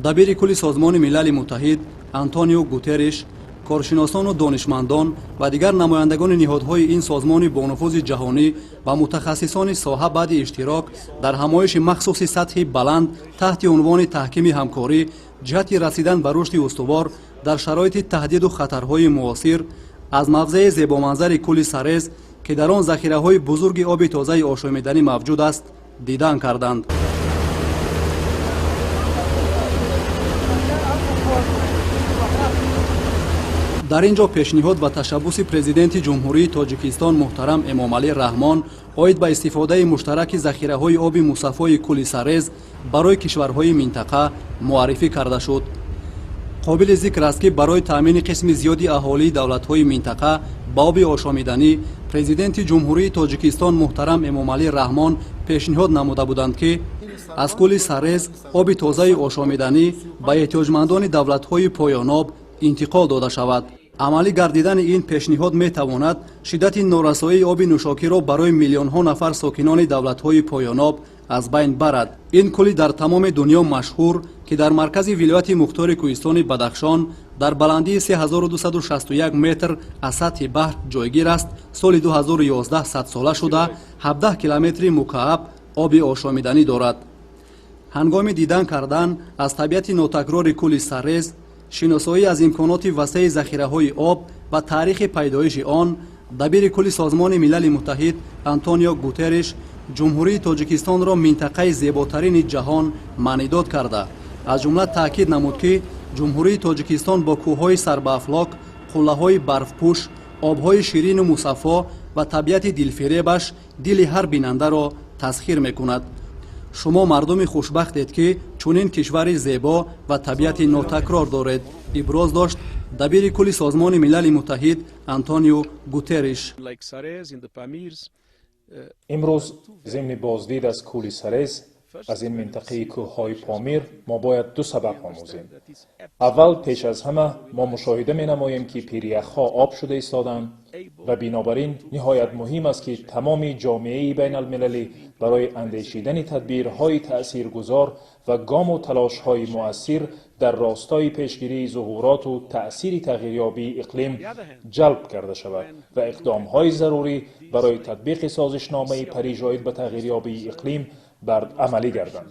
Дабири кулли Созмони Милали Муттаҳид Антонио Гутерриш, коршиносону донишмандон ва дигар намояндагони ниҳодҳои ин созмони бонуфузи ҷаҳонӣ ва мутахассисони соҳа баъди иштирок дар ҳамоиши махсуси сатҳи баланд таҳти унвони «Таҳкими ҳамкорӣ ҷиҳати расидан ба рушди устувор дар шароити таҳдиду хатарҳои муосир» аз мавзеи зебоманзари кӯли Сарез, ки дар он захираҳои бузурги оби тозаи ошомиданӣ мавҷуд аст, дидан карданд. Дар ин ҷо пешниҳод ва ташаббуси Президенти Ҷумҳурии Тоҷикистон муҳтарам Эмомалӣ Раҳмон оид ба истифодаи муштараки захираҳои оби мусаффои кӯли Сарез барои кишварҳои минтақа муаррифӣ карда шуд. Қобили зикр аст, ки барои таъмини қисми зиёди аҳолии давлатҳои минтақа ба оби ошомиданӣ Президенти Ҷумҳурии Тоҷикистон муҳтарам Эмомалӣ Раҳмон пешниҳод намуда буданд, ки аз кӯли Сарез оби тозаи ошомиданӣ ба эҳтиёҷмандони давлатҳои поёноб интиқол дода шавад. Амалӣ гардидани ин пешниҳод метавонад шиддати норасоии оби нӯшокиро барои миллионҳо нафар сокинони давлатҳои поёноб аз байн барад. Ин кӯли дар тамоми дунё машҳур, ки дар маркази вилояти мухтори кӯҳистони Бадахшон дар баландии 3261 метр аз сатҳи баҳр ҷойгир аст, соли 2011 садсола шуда, 17 километри мукааб оби ошомиданӣ дорад. Ҳангоми дидан кардан аз табиати нотакрори кӯли Саррез, шиносоӣ аз имконоти васеи захираҳои об ва таърихи пайдоиши он, дабири кулли Созмони Милали Муттаҳид Антонио Гутерриш Ҷумҳурии Тоҷикистонро минтақаи зеботарини ҷаҳон маънидод карда, аз ҷумла таъкид намуд, ки Ҷумҳурии Тоҷикистон бо кӯҳҳои сарбаафлок, қуллаҳои барфпӯш, обҳои ширину мусаффо ва табиати дилфиребаш дили ҳар бинандаро тасхир мекунад. «Шумо мардуми хушбахтед, ки чунин кишвари зебо ва табиати нотакрор доред», иброз дошт дабири кулли Созмони Милали Муттаҳид Антонио Гутерриш. Имрӯз зимни боздид аз кӯли Сарез, аз ин минтақаи кӯҳҳои Помир, мо бояд ду сабақ омӯзем. Аввал, пеш аз ҳама, мо мушоҳида менамоем, ки пиряхҳо об шуда истоданд ва бинобар ин ниҳоят муҳим аст, ки тамоми ҷомеаи байналмилалӣ барои андешидани тадбирҳои таъсиргузор ва гому талошҳои муассир дар ростои пешгирии зуҳуроту таъсири тағйирёбии иқлим ҷалб карда шавад ва иқдомҳои зарурӣ барои татбиқи созишномаи Париж оид ба тағйирёбии иқлим бар амалӣ гарданд,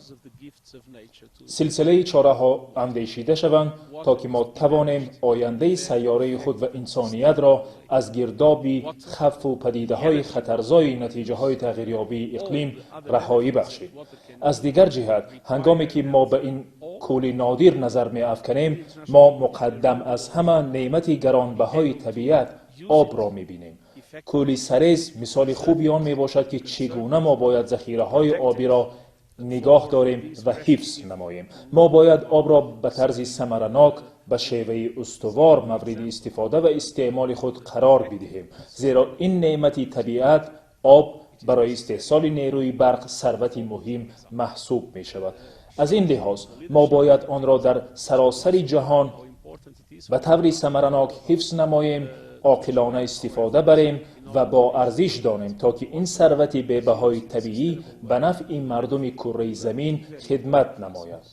силсилаи чораҳо андешида шаванд, то ки мо тавонем ояндаи сайёраи худ ва инсониятро аз гирдоби хавфу падидаҳои хатарзои натиҷаҳои тағйирёбии иқлим раҳоӣ бахшем. Аз дигар ҷиҳат, ҳангоме ки мо ба ин кӯли нодир назар меафканем, мо муқаддам аз ҳама неъмати гаронбаҳои табиат, обро мебинем. Кӯли Сарез мисоли хуби он мебошад, ки чӣ гуна мо бояд захираҳои обиро нигоҳ дорем ва ҳифз намоем. Мо бояд обро ба тарзи самаранок, ба шеваи устувор мавриди истифода ва истеъмоли худ қарор бидиҳем, зеро ин неъмати табиат, об, барои истеҳсоли нерӯи барқ сарвати муҳим маҳсуб мешавад. Аз ин лиҳоз мо бояд онро дар саросари ҷаҳон ба таври самаранок ҳифз намоем, оқилона истифода барем ва бо арзиш донем, то ки ин сарвати бебаҳои табиӣ ба нафъи мардуми курраи замин хидмат намояд.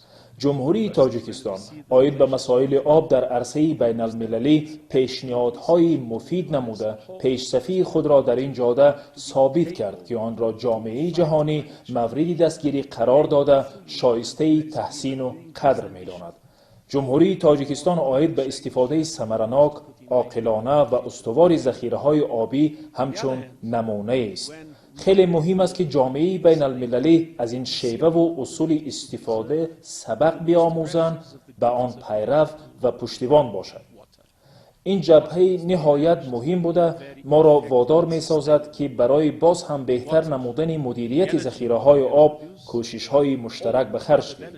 Ҷумҳурии Тоҷикистон оид ба масоили об дар арсаи байналмилалӣ пешниҳодҳои муфид намуда, пешсафии худро дар ин ҷода собит кард, ки онро ҷомеаи ҷаҳонӣ мавриди дастгирӣ қарор дода, шоистаи таҳсину қадр медонад. Ҷумҳурии Тоҷикистон оид ба истифодаи самаранок, оқилона ва устувори захираҳои обӣ ҳамчун намунаест. Хеле муҳим аст, ки ҷомеаи байналмилалӣ аз ин шеваву усули истифода сабақ биомӯзанд, ба он пайрав ва пуштибон бошад. Ин ҷабҳаи ниҳоят муҳим буда, моро водор месозад, ки барои боз ҳам беҳтар намудани мудирияти захираҳои об кӯшишҳои муштарак ба харҷ диҳем.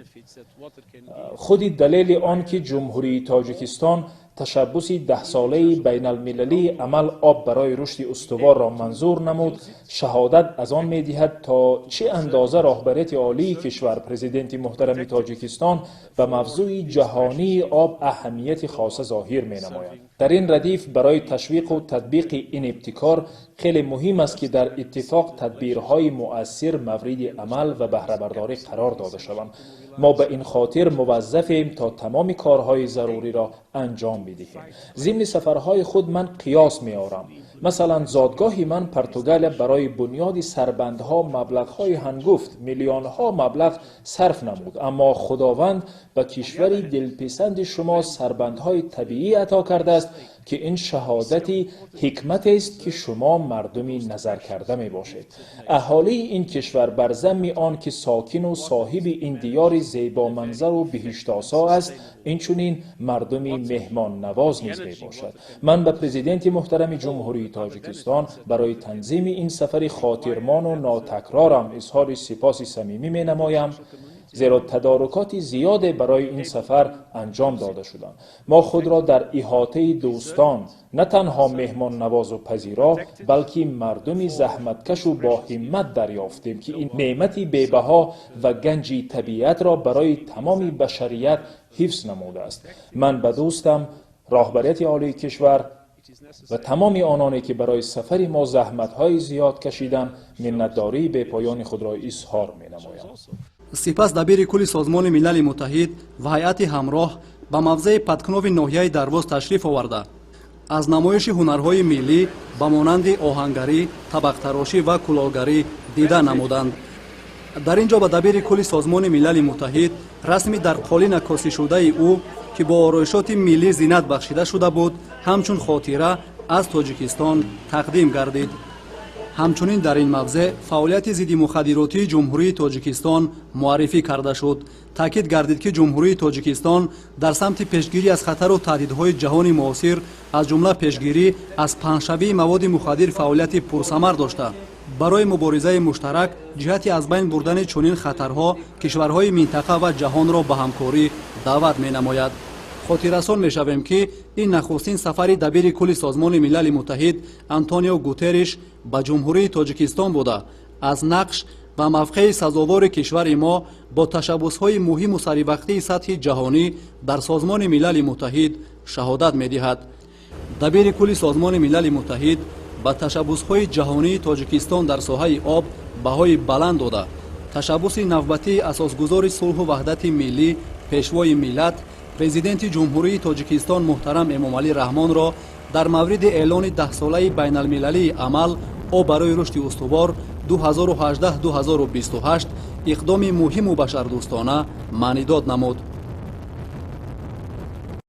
Худи далели он ки Ҷумҳурии Тоҷикистон ташаббуси даҳсолаи байналмилалии амал «Об барои рушди устуворро» манзур намуд, шаҳодат аз он медиҳад, то чӣ андоза роҳбарияти олии кишвар, Президенти муҳтарами Тоҷикистон, ба мавзӯи ҷаҳонии об аҳамияти хоса зоҳир менамояд. Дар ин радиф барои ташвиқу татбиқи ин ибтикор хеле муҳим аст, ки дар иттифоқ тадбирҳои муассир мавриди амал ва баҳрабардорӣ қарор дода шаванд. Мо ба ин хотир муваззафем то тамоми корҳои заруриро анҷом бидиҳем. Зимни сафарҳои худ ман қиёс меорам. Масалан, зодгоҳи ман Португалия барои бунёди сарбандҳо маблағҳои ҳангуфт, миллионҳо маблағ сарф намуд, аммо Худованд ба кишвари дилписанди шумо сарбандҳои табиӣ ато кардааст, ки ин шаҳодати ҳикматест, ки шумо мардуми назаркарда мебошед. Аҳолии ин кишвар бар замми он ки сокину соҳиби ин диёри зебоманзару биҳиштосо аст, инчунин мардуми меҳмоннавоз низ мебошад. Ман ба президенти муҳтарами Ҷумҳурии Тоҷикистон барои танзими ин сафари хотирмону нотакрорам изҳори сипоси самимӣ менамоям, зеро тадорукоти зиёде барои ин сафар анҷом дода шуданд. Мо худро дар иҳотаи дӯстон на танҳо меҳмоннавозу пазиро, балки мардуми заҳматкашу боҳиммат дарёфтем, ки ин неъмати бебаҳо ва ганҷи табиатро барои тамоми башарият ҳифз намудааст. Ман ба дӯстам, роҳбарияти олии кишвар ва тамоми ононе, ки барои сафари мо заҳматҳои зиёд кашиданд, миннатдории бепоёни худро изҳор менамоям. Сипас дабири кулли Созмони Милали Муттаҳид ва ҳайати ҳамроҳ ба мавзеи Паткнови ноҳияи Дарвоз ташриф оварда, аз намоиши ҳунарҳои миллӣ ба монанди оҳангарӣ, табақтарошӣ ва кулолгарӣ дида намуданд. Дар ин ҷо ба дабири кулли Созмони Милали Муттаҳид расми дар қолина косишудаи ӯ, ки бо ороишоти миллӣ зинат бахшида шуда буд, ҳамчун хотира аз Тоҷикистон тақдим гардид. Ҳамчунин дар ин мавзеъ фаъолияти зиддимухаддиротии Ҷумҳурии Тоҷикистон муаррифӣ карда шуд. Таъкид гардид, ки Ҷумҳурии Тоҷикистон дар самти пешгирӣ аз хатару таҳдидҳои ҷаҳони муосир, аз ҷумла пешгирӣ аз паҳншавии маводи мухаддир, фаъолияти пурсамар дошта, барои муборизаи муштарак ҷиҳати аз байн бурдани чунин хатарҳо кишварҳои минтақа ва ҷаҳонро ба ҳамкорӣ даъват менамояд. Хотиррасон мешавем, ки ин нахустин сафари дабири кулли Созмони Милали Муттаҳид Антонио Гутерриш ба Ҷумҳурии Тоҷикистон буда, аз нақш ва мавқеи сазовори кишвари мо бо ташаббусҳои муҳиму саривақтии сатҳи ҷаҳонӣ дар Созмони Милали Муттаҳид шаҳодат медиҳад. Дабири кулли Созмони Милали Муттаҳид ба ташаббусҳои ҷаҳонии Тоҷикистон дар соҳаи об баҳои баланд дода, ташаббуси навбатии асосгузори сулҳу ваҳдати миллӣ, пешвои миллат, президенти Ҷумҳурии Тоҷикистон муҳтарам Эмомалӣ Раҳмонро дар мавриди эълони даҳсолаи байналмилалии амал «Об барои рушди устувор 2018-2028» иқдоми муҳиму башардӯстона маънидод намуд.